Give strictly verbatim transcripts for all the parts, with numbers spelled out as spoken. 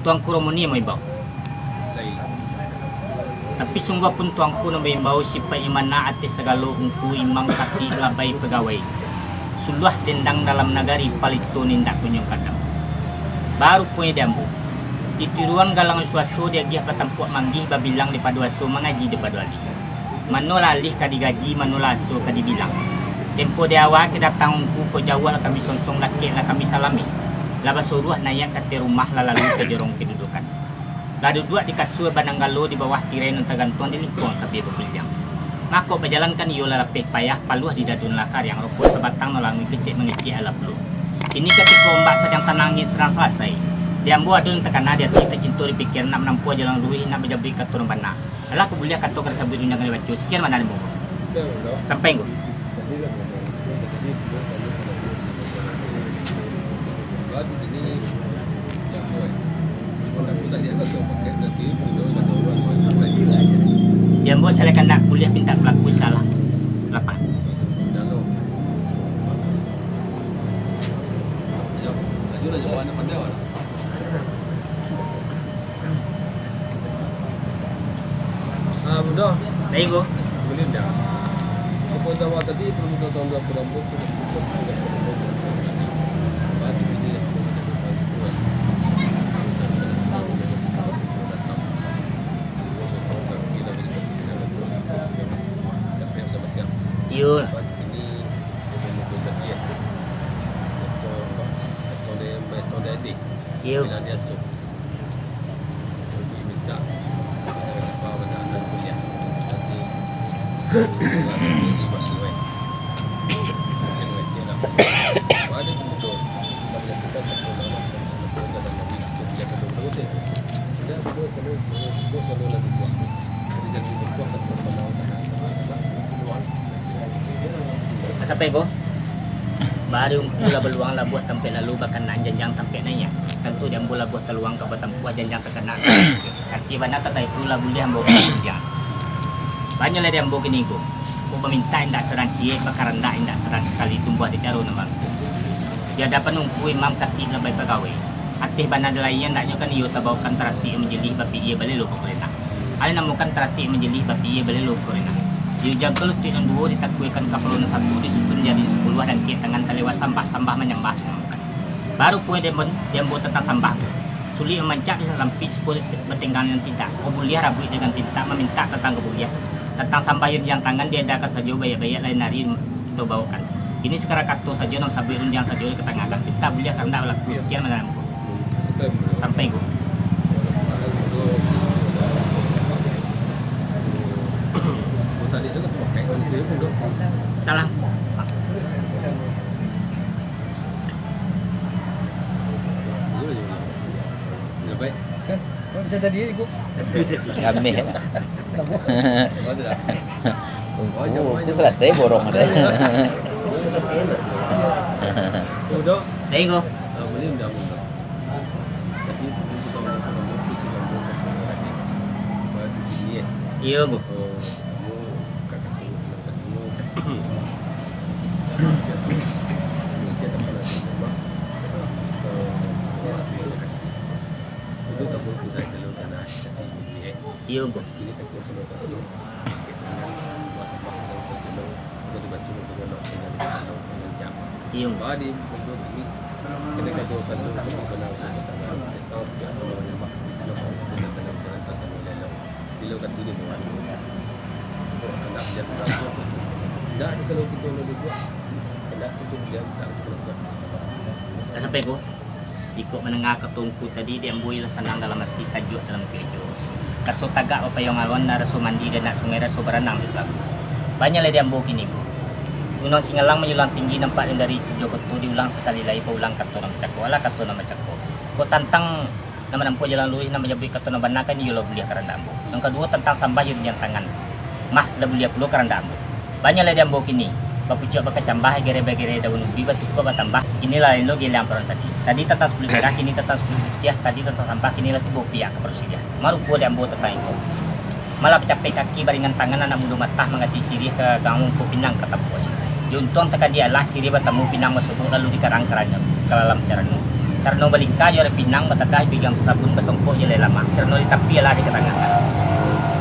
Tuanku Romoni maimbau. Tapi sungguah pun Tuanku nan maimbau, sipaik imana ateh sagalo ungku, imam, katik, labai, pagawai. Suluah dendang dalam nagari, palito nan indak kunjuang kadam. Baruponyo di ambo. Ditiruan galang suaso, diagiah batampuak manggih, babilang dipado aso, mangaji dipado alih. Manolah alih ka digaji, manolah aso ka dibilang. Tempo di awa kadatang ungku ko jauah lah kami songsong, dakek lah kami salami. Lah basuruah naiak ka ateh rumah, lah lalu ka jorong kadudukan. Lah duduak di kasua bananggalo, di bawah tirai nan tagantuang, di lingkuang tabia bakuliang. Mako bajalan kan iyo lah lapeh payah, paluah di dadu nan lah kariang, rokok sabatang nan languih kecek mangecek alah pulo. Kini katiko ombak sadang tanang, angin sadang salasai. Di ambo ado nan takana di ati, tacinto di pikiran, nak manampuah jalan luruih, nak manjabuik kato nan bana. Alah, ka buliah kato ka disabuik, rundiang ka dibaco. Sakian mah nan dari ambo. Sampai, Ngku. Di ambo salah kandak kuliah pintak balaku salah. Lapah. Ah, Bundo. Baik, Ngku. Boleh ndak? Apa dawa tadi, belum tahu tahu apa dawa tu. Iyo. Iyo. Sampai ko, bari ungku lah baluang, labuah tampek lalu, bakanaan janjang tampek naiak. Tantu di ambo labuah taluang ka batampuah, janjang takana. Arti bana tantang itu lah buliah ambo bakuliah. Banyak lah di ambo kini ko. Ko bamintak indak sadang ciek, bakarandak indak sadang sakali, tumbuah di caro nan mangko. Di adapan ungku, imam, katik, labai pagawai. Ateh bana di lai, andaknyo kan iyo tabaokan taratik manjilih, bapikia balelo bakulenang. Alih namokan taratik manjilih, bapikia balelo bakulenang. Diujakan lutuik nan duo, ditakuikan kapalo nan satu, disusun jari nan sapuluah, dangkek tangan talewa sambah, sambah manyambah, dinamokan. Baruponyo di ambo, di ambo tantang sambah ko. Sulik mamancak di sasampik, suko batenggang nan tintak. Ko buliah rabuik dengan tintak, mamintak tantang ko buliah. Tantang sambah iyo rundiang tangan, diadakan sajo, baiak-baiak lain ari kito baokan. Kini sakadar kato sajo, nan sabuik rundiang sajo dikatangahkan. Pintak buliah karandak balaku, sakian mah dari ambo. Sampai, Ngku. Salam. Kok bisa tadi, Ngku? Ramai. Ungku, ungku salasai borong deh. Udah. Dari, Ngku. Ah, boleh udah, udah. Tapi ungku tahu apa nama tu, si Rambo kat mana tadi. Batu tinggi, eh. Iyo, Ngku. Oh, kamu kat kamu, kat kamu. Itu tak boleh pusat kalau kena hati tinggi, eh. Iyo, Ngku. Ini takut kalau tak tahu. Iyo. Lah sampai ko? Jikok mandanga kato ungku tadi, di ambo iyo lah sanang dalam ati, sajuak dalam karajo. Raso tagak bapayuang awan, raso mandi di anak sungai, raso baranang di talago. Banyak lai di ambo kini ko. Gunuang Singalang manyulang tinggi, nampak dari Tujuah Koto, diulang sakali lai, paulang kato nan bacako, alah kato nan bacako. Kok tantang nan manampuah jalan luruih, nan manyabuik kato nan bana, kan iyo lah buliah karandak ambo. Nan kaduo, tantang sambah iyo rundiang tangan. Mah, lah buliah pulo karandak ambo. Banyak lai di ambo kini, bapucuak bakacambah, bagere-bagere daun ubi, batukua batambah, kini lah lain lo giliang parang tadi. Tadi tantang sapuluah pirah, kini tantang sapuluah pitiah, tadi tantang sambah, kini lah tigo piak ka parusiah. Marupo di ambo tantang iko. Malah bacapek kaki, baringan tangan, anak mudo matah, mangati siriah ka gangguang ko pinang ka tampuak. Di untuang takadiak lah, siriah batamu pinang masodok, lalu dikarang-karang ka dalam carano. Karano balingka jo aia pinang, batadah jo pinggan sabun, basongkok jo lai lamak, karano di tapi alah dikatangahkan.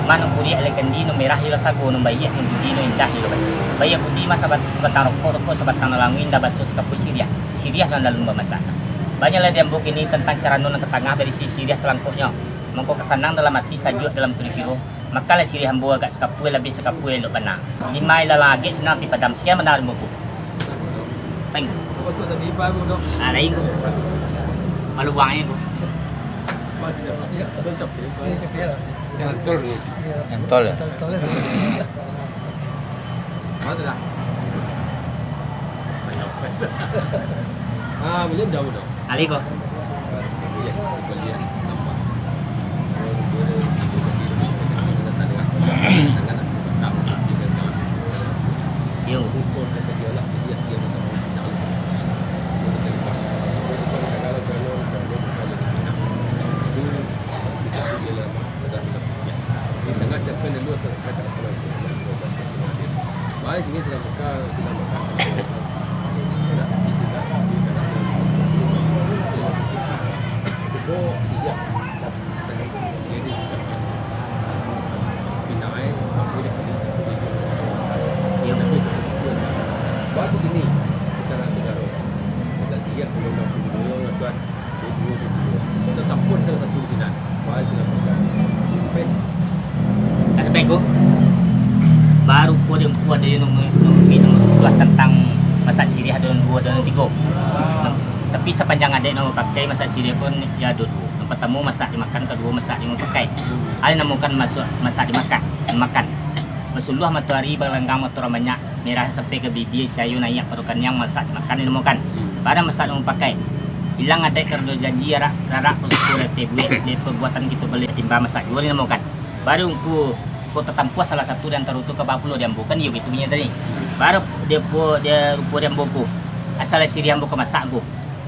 Mah nan kuriak lai kandi, nan merah jo lah sago, nan baiak nan budi, nan indah jo lah basuah. Baiak budi mah sabat-, sabatang rokok, rokok sabatang nan languik, indak basuah sakapua siriah, siriah nan alun bamasak. Banyak lah di ambo kini tantang carano nan katangah, barisi siriah salangkoknyo, mangko ka sanang dalam ati, sajuak dalam kiro-kiro. Makanlah siriah ambo agak sakapua, labiah sakapua elok bana. Lima ilalang agek sinan api padam. Sakian bana ambo ko. Thank you. Apa tu tadi, Pak, Abu, dok? Ah, lain ko. Malu buang aja ko. Apa tu, Pak? Ya, betul, Pak. Ini capek lah. Nyantol ni. Iya. Nyantol ya? Nyantol, nyantol. Mana tu dah? Ah, boleh dah, dok. Ali ko. Yo. Baik, ini silakan, silakan. Cubo sijak. Iyo. Batu kini, sanak saudaro. Masak siriah, kalau nak gulunyo, tuan. Dua duo, dua duo. Kita tampun salah satu sinan. Baik, sinan. Sampai. Ka sampai ko. Baru ko di ambo ado nan, nan, nan marusuah tantang masak siriah, ado nan duo, ado nan tigo. Tapi sapanjang adaik nan mapakai masak siriah ko, yo ado duo. Nan partamo masak dimakan, kaduo masak dimapakai. Ado namakan masak, masak dimakan, dimakan. Basuluah matoari, balanggang matoran banyak, merah sampai ka bibia, cayo naiak pado kaniang, masak dimakan dinamokan. Bana masak dimapakai. Ilang adaik karano janji, arak, rarak, pasuko rete buek, dek pabuatan kito baliak, batimbang masak juo dinamokan. Baru ngku ko tatampuah salah satu di antaro tu ka bapulo di ambo, kan iyo bitu bunyi tadi. Baru di rupo, di rupo di ambo ko, asal siriah ambo ka masak ko.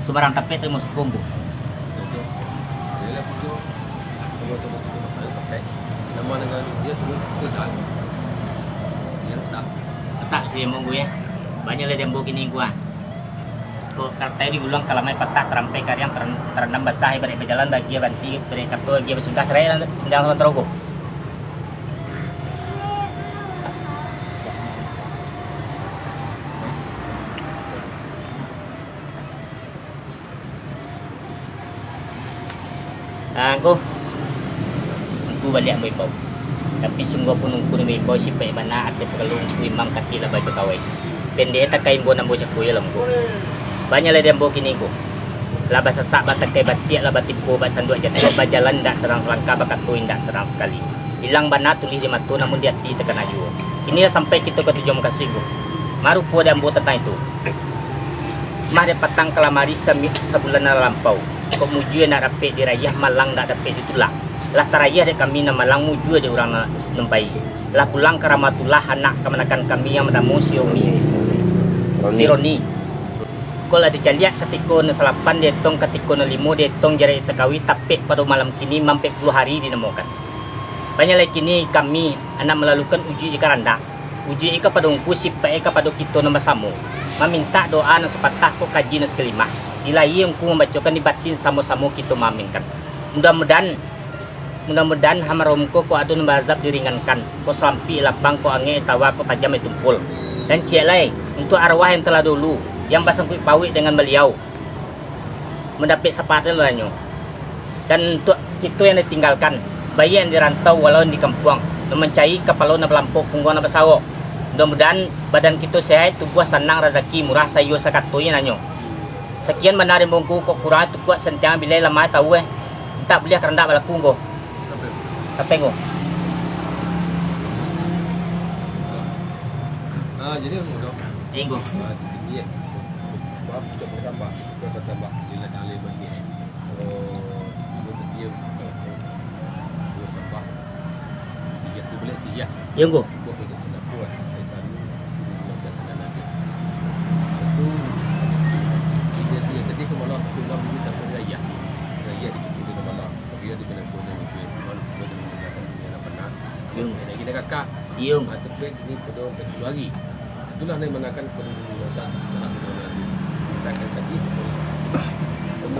Sumbarang tapek tarimo sukung ko. Iyo lah, itu. Samo-samo kito masak, pakai. Nama dengan dia semua kita dah. Iyo, sah. Masak siriah ambo ko, yo. Banyak lah di ambo kini ko, ah. Ko karatai diguluang, kalamai patah, tarampai kariang, taran-, tarandam basah, ibarat bajalan, bahagia banti, ibarat kato, bahagia basudah, sarai lah, indak sama tarogoh. Ah, ngku. Ngku baliak maimbau. Tapi sungguahpun ngku nan maimbau sipaik bana, ateh sagalo ngku imam katik lah bapagawai. Pendek takai imbau nan ambo cako iyo lah, ngku. Banyak lah di ambo kini, ngku. Lah basasak, batakai batiak, lah batimpo, basanduak jatuah, bajalan indak sadang salangkah, bakato indak sadang sakali. Ilang bana tulih di mato, namun di ati takana juo. Kini lah sampai kito ka tujuan mukasuik, ngku. Marupo di ambo tantang itu. Mah dek patang kalamari sami-, sabulan nan lampau. Kok mujua ndak dapek dirayah, malang ndak dapek ditulak. Lah tarayah dek kami nan malang, mujua dek urang nan, nan bai. Lah pulang ka Rahmatullah, anak kamanakan kami nan banamo si Romi. Roni. Si Roni. Kok lah dicaliak katiko nan salapan dietong, katiko nan limo dietong, jarak takawi tapek pado malam kini, mampek puluah hari dinamokan. Banyak lai kini kami andak malalukan ujuik di karandak. Ujuik kapado ngku, sipaik kapado kito nan basamo. Mamintak doa nan sapatah kok kaji nan sakalimah. Di lahia ngku mambacokan, di batin samo-samo kito maaminkan. Mudah-mudahan, mudah-mudahan almarhum ko, kok ado nan baazab diringankan, kok salampik lapang, kok angek tawa, kok tajam ditumpul. Dan ciek lai, untuak arwah yang telah dahulu, yang basangkuik pauik dengan baliau, mandapek sapaat lalanyo. Dan untuak kito yang ditinggalkan, baiak yang di rantau walau yang di kampuang, nan mancari kapalo nan balampok, pungguang nan basawok. Mudah-mudahan badan kito sehat, tubuah sanang, razaki murah, saiyo sakato inyo nanyo. Sakian bana dari ambo ngku, kok kurang tukuak santiang bilai lamah tau eh. Mintak buliah karandak balaku ngku. Sampai ngku. Ah, jadi, Bang, Bang. Jadi, ngku. Ah, ini, ya. Sebab kita bertambah, kita bertambah. Bila dah lima ni, eh. Oh, dulu tu dia, eh, dua sambah. Sijak tu boleh sijak. Ya, ngku. Buat untuk pendapat, eh, selalu, dulu saya sana nanti. Itu, dia sijak tadi ke malam, tu malam dulu tak pernah ayah. Ayah di Kutu di malam. Tapi dia di Penangkut dan Kutu, malam, buat yang meninggalkan dunia nak pernah. Yung. Ada gila kakak. Yung. Ah, tapi ini pada sepuluh hari. Itulah yang menangkan perlu rasa salah satu yang dimintakan tadi. Kamu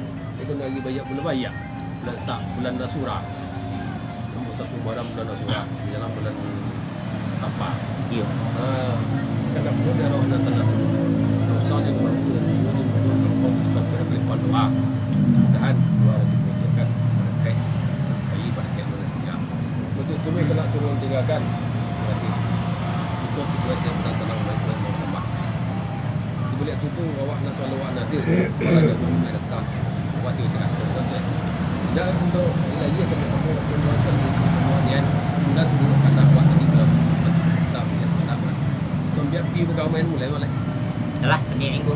Itu hari baiak bulan baiak. Bulan Sa-, bulan Asyura. Nombor satu Muharram bulan Asyura, di dalam bulan Safar. Iyo. Ah, kan dak perlu di arwah nan tanah tu. Dosa jo kemampuan, ilmu jo kemampuan, suka pada kelipan doa. Mudahan doa nanti mengucapkan barakat, bayi barakat mana punya. Betul-betul salat turun tinggalkan. Terima kasih. Cukup, terima kasih, tenang, tenang, baik, baik, baik, tambah. Di baliak tu, tu, awak nak selalu awak nadir. Malah jago main datang. Awak sih sangat tergantung. Dan untuk lagi sama-sama waktu melakukan semua nian, mudah semua kata awak tadi ke kita punya kata awak. Kau biar pi bukan main mulai, mulai. Salah, niat minggu.